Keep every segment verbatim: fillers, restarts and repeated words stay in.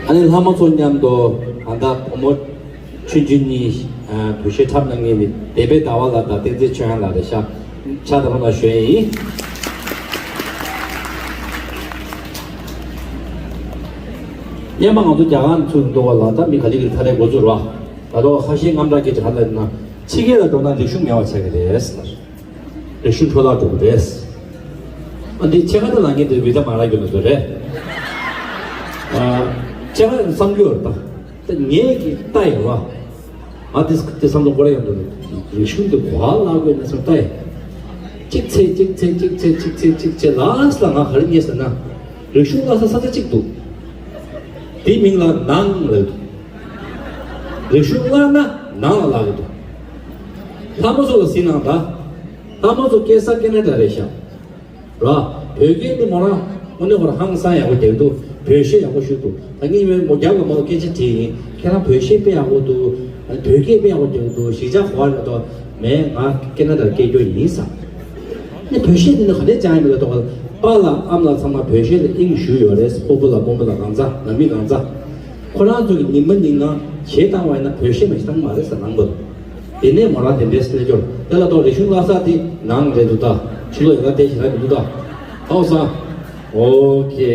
ཨ་ནི་ལྷ་མོ་ཚོ་མཉམ་དུ་ད་ལྟ་བུ་མོ་ཆུང་ཆུང་གཉིས་བོད་གཞས་འཁྲབ་གནང་མཁན་ནི་སྡེ་དཔོན་ཟླ་བ་ལགས་དང་བསྟན་འཛིན་ཆོས་དབྱངས་ལགས་རེད་ཤག་ཕྱག་དང་པོ་ལ་ཞུ་ཡས་ཡིན། སྔོན་མ་ང་ཚོ་རྒྱ་གར་ཚུར་འགྲོ་བ་ལ་ད་མི་ག་ལེ་གི་ཐ་རེ་འགོ་ཚུགས་རོགས། ད་དུང་ཁ་ཤས་དངངས་སྐྲག་སྐྱེ་གི་ཧ་ལ་ན་ཕྱི་རྒྱལ་ལ་འགྲོ་ན་རིག་གཞུང་མེད་པ་ཆགས་ཀྱི་རེད། རིག་གཞུང་འཕྲོ་བརླག་འགྲོ་གི་རེད། ཨ་འདི་ཕྱེད་ཀ་ད་ལ་ངས་འདི་བི་ད་མ་ར་རྒྱུ་ན་འདུག་རེད། ཨ་ཕྱེད་ཀ་བསམ་རྒྱུ་ཡོད་ད། ད་ངས་ཀྱི་ལྟ་ཡོད་བ། ཨ་འདི་འདི་བསམ་བློ་འཁོར་ཡོང་འདུག་རིག་གཞུང་འདི་གོ་བ་ལ་དགོས་ན་སོང་ལྟ་ཡོད། གཅིག་ཚེ་གཅིག་ཚེ་གཅིག་ཚེ་གཅིག་ཚེ་གཅིག་ཚེ་ལ་སི་ལ་ང་ག་རེ་རྙེད་ཟེར་ན། རིག་གཞུང་བསླབ་ས་ས་ཆ་གཅིག་འདུག་དེའི་མིང་ལ་ནང་ལབ་འདུག་རིག་གཞུང་བསླབ་ན་ནང་ལ་ལབ་གི་འདུག་ལྷ་མོ་ཚོ་ལ་གཟིགས་གནང་ད། ལྷ་མོ་ཚོ་སྐྱེས་ས་ཀེ་ན་ཌ་རེད་ཤག་ར། བོད་སྐད་ནི་མོ་རང་དངོས་གནས་ཁོ་རང་ཧང་སང་ཡག་པོ་རྒྱག་འདུག་བོད་གཞས་ཡག་པོ་ཞུ་འདུག་ད་ངས་ཡིན་མོ་རྒྱབ་ལ་མོ་ལ་སྐད་ཆ་དྲིས་ཡིན། ཁྱེད་རང་བོད་གཞས་དཔེ་ཡག་པོ་འདུག་བོད་སྐད་དཔེ་ཡག་པོ་རྒྱག་འདུག་གཞིས་ཆགས་ག་པར་རེད་དོ། མེད་ང་ཀེ་ན་ཌར་སྐྱེས་རྒྱུ་ཡིན་ས། ནི་བོད་གཞས་འདི་ནི་ག་འདྲས་ཅང་ཡིན་མི་ལ་གཏོགས་པ་ལ་ཨམ་ལ་ཚང་མ་བོད་གཞས་ལ་དབྱིངས་ཞུགས་ཡོད་རེད། སྤོ་བོ་ལ་སྤོ་མོ་ལ་གང་ཚ་ནང་མི་གང་ཚ། ཁོ་རང་ཚོ་གི་ཉི་མ་ཉིན་གང་གཞས་བཏང་བ་ཡིན་ན་བོད་གཞས་མ་ཞིག་བཏང་མ་རེད་ས་ནང་པ་ལ། དེ་ནས་མོ་རང་དེ་འདྲས་སླེབས་ཀྱོར་དེ་ལ་གཏོགས་རིག་གཞུང་བསླབ་ས་དེ་ནང་རེད་འདུག་ད། ཕྱི་ལོགས་ཡོད་ན་དེ་ཞིག་ར་མི་འདུག་ད། ཧའོ་ས། ཨོ་ཁེ།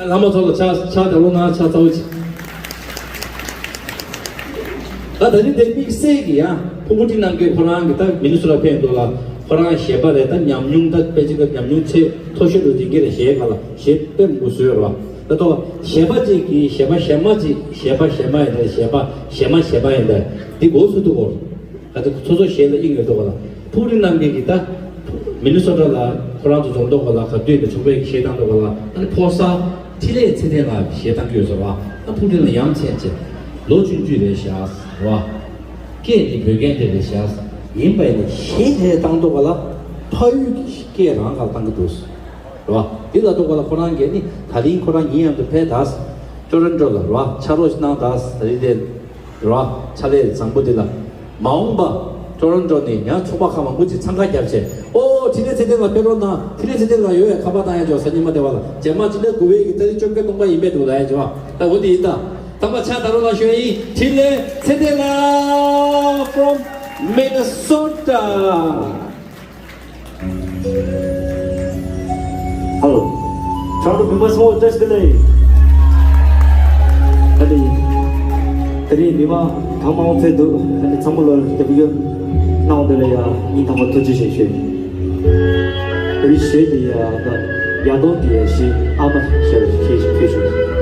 ལྷ་མོ་ཚོ་ལ་ཕྱག་ཕྱག་དང་ལོ་ན་ཕྱག་ཚ་བོ་ཅིག་ད་ད་ནི་དེ་དམིགས་བསལ་གྱི་ཡང་ཕུ་བོ་ཏི་རྣམ་རྒྱལ་ཁོ་རང་གི་ད་མི་ནི་སོ་ཊ་ཕེབས་འདུག་ལ། ཁོ་རང་གཞས་པ་རེད། ད་ཉམས་མྱོང་ད་དཔེ་ཅིག་ད་ཉམས་མྱོང་ཚད་མཐོ་ཤོས་འགྲོ་འཛིན་གྱི་རེད། གཞས་ག་ལ་གཞས་དཔེ་མང་པོ་བཟོས་རོགས། ད་ཐོག་གཞས་པ་ཅིག་གིས་གཞས་པ་གཞས་མ་ཅིག་གཞས་པ་གཞས་མ་ཡིན་ད་གཞས་པ་གཞས་མ་གཞས་པ་ཡིན་ད་འདི་འགོ་ཚུགས་འདུག་གོ། ད་ལྟ་སོ་སོ་གཞས་ལ་དབྱིངས་ཡོད་འདུག་ག་ལ། ཕུག་རི་རྣམ་རྒྱལ་གྱིས་ད་མི་ནི་སོ་ཊ་ལ་ཁོ་རང་ཚོ་འཛོམས་འདུག་ག་ལ། ག་དུས་ནས་ཚོགས་པའི་གཞས་བཏང་འདུག་ག་ལ། ཨ་ནི་ཕོ་གསར་འཕྲིན་ལས་ཚེ་བརྟན་ལགས་གཞས་བཏང་གི་ཡོད་ཟེར་བ། ཨ་ཕུག་རི་ལ་ཡ་མཚན་ཆེ། ལོ་ཆུང་ཆུང་རེད་ཤག་ཟེར་བ། སྐད་ནི་བོད་སྐད་དེ་རེད་ཤག་ཡིན་པ་ཡིན་ན་གཞས་དེ་བཏང་འདུག་ག་ལ། ཕ་ཡུལ་གྱི་སྐད་རང་ག་ལ་བཏང་གི་འདུག་ཟེར་བ། འདི་ལ་འདུག་ག་ལ། ཁོ་རང་གིས་ནི་ད་རིང་ཁོ་རང་ཉིན་མཉམ་དུ་ཕེབས་ད་ཟེར། ཊོ་རོན་ཊོ་ལ་ར་ཕྱག་རོགས་ཤིག་གནང་ད་ཟེར། ད་རིང་དེ། ར། ཕྱག་ལས་བཟང་པོ་འདི་ལ། མ་འོངས་པ་ཊོ་རོན་ཊོ་ནས་ཡང་ཚོགས་པ་ཁག་མང་པོ་ཅིག་འཚང་ཁ་བརྒྱབ་བྱས། ཨོ་འཕྲིན་ལས་ཚེ་བརྟན་ལགས་ཕེབས་རོགས་གནང་། འཕྲིན་ལས་ཚེ་བརྟན་ལགས་ཡོད་ཡ་ཁ་པར་བཏང་ཡ་འཇོག་ས་ཉི་མ་དེ་བ་ལ་རྗེས་མ་ཕྱི་ཟླ་དགུ་པའི་གི་ཏ་རིག་བཅོ་བརྒྱད་སྟོང་པ་ཡིན་པའི་འདུག་ལ་ཡ་འཇོག་ད་འོ་འདི་ཡིན་ད། དམ་པ་ཕྱག་དར་རོགས་ལ་ཞུ་ཡ་ཡིན། འཕྲིན་ལས་ཚེ་བརྟན་ལགས་from Minnesota། ཧེ་ལོ། ཁྲང་ཀྲོ་བོད་པ་ཚོ་བཀྲ་ཤིས་བདེ་ལེགས། ཨ་ནི། དེ་རིང་མི་མང་གང་མང་ཕེབས་འདུག་ཨ་ནི་ཚང་མ་ལ་དེ་བུ་གནང་བ་དེ་ལ་ཡ་སྙིང་ཐག་པ་ཐུགས་རྗེ་ཆེ་ཞུ། དེ་རིང་གཞས་འདི་ཡ་ད་ཡ་དོ་འདི་ཡ་གཞས་ཨ་མ་ཞེས་པ་ཞིག་ཞུ།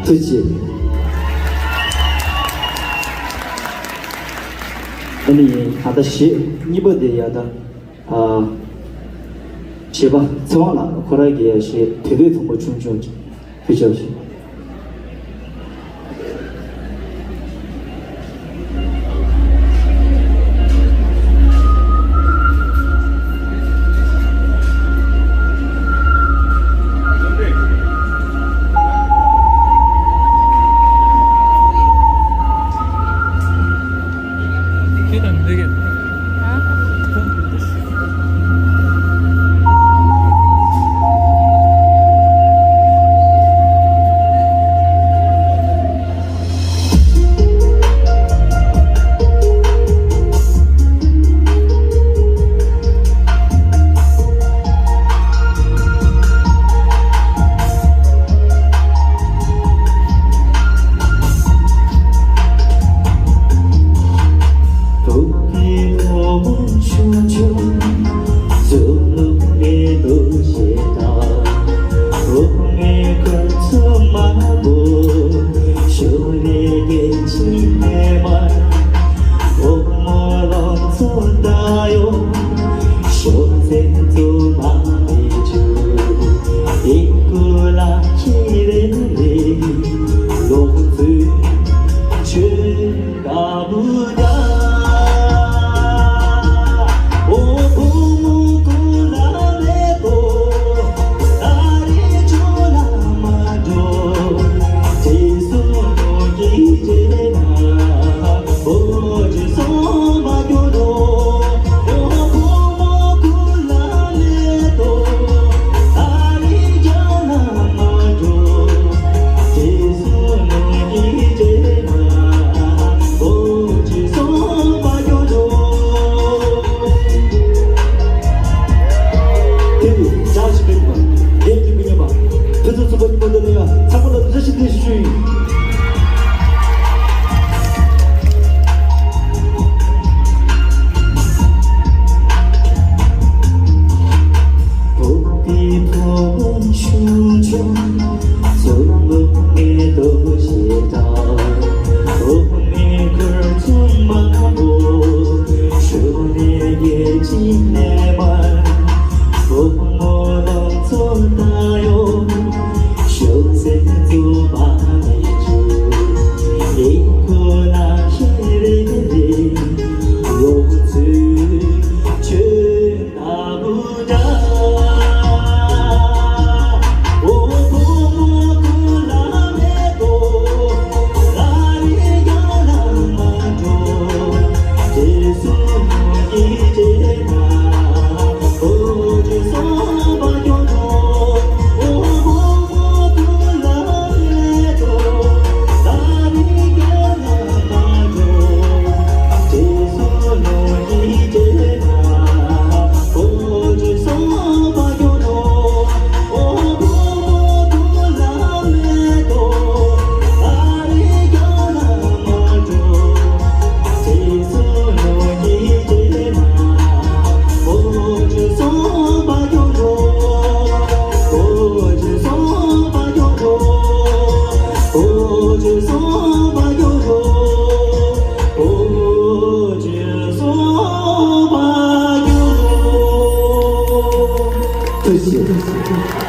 ཐུགས་རྗེ་ཆེ། ཨ་ནི་ད་ལྟ་གཞས་གཉིས་པ་དེ་ཡ་ད། ཨ། གཞས་པ་ཚེ་དབང་ལགས་ཁོ་རང་གིས་གཞས་དེ་དུས་ཚོང་པ་ཆུང་ཆུང་ཅིག་ཕུལ་ཆོག་ཅིག་ཐུགས་རྗེ་ཆེ།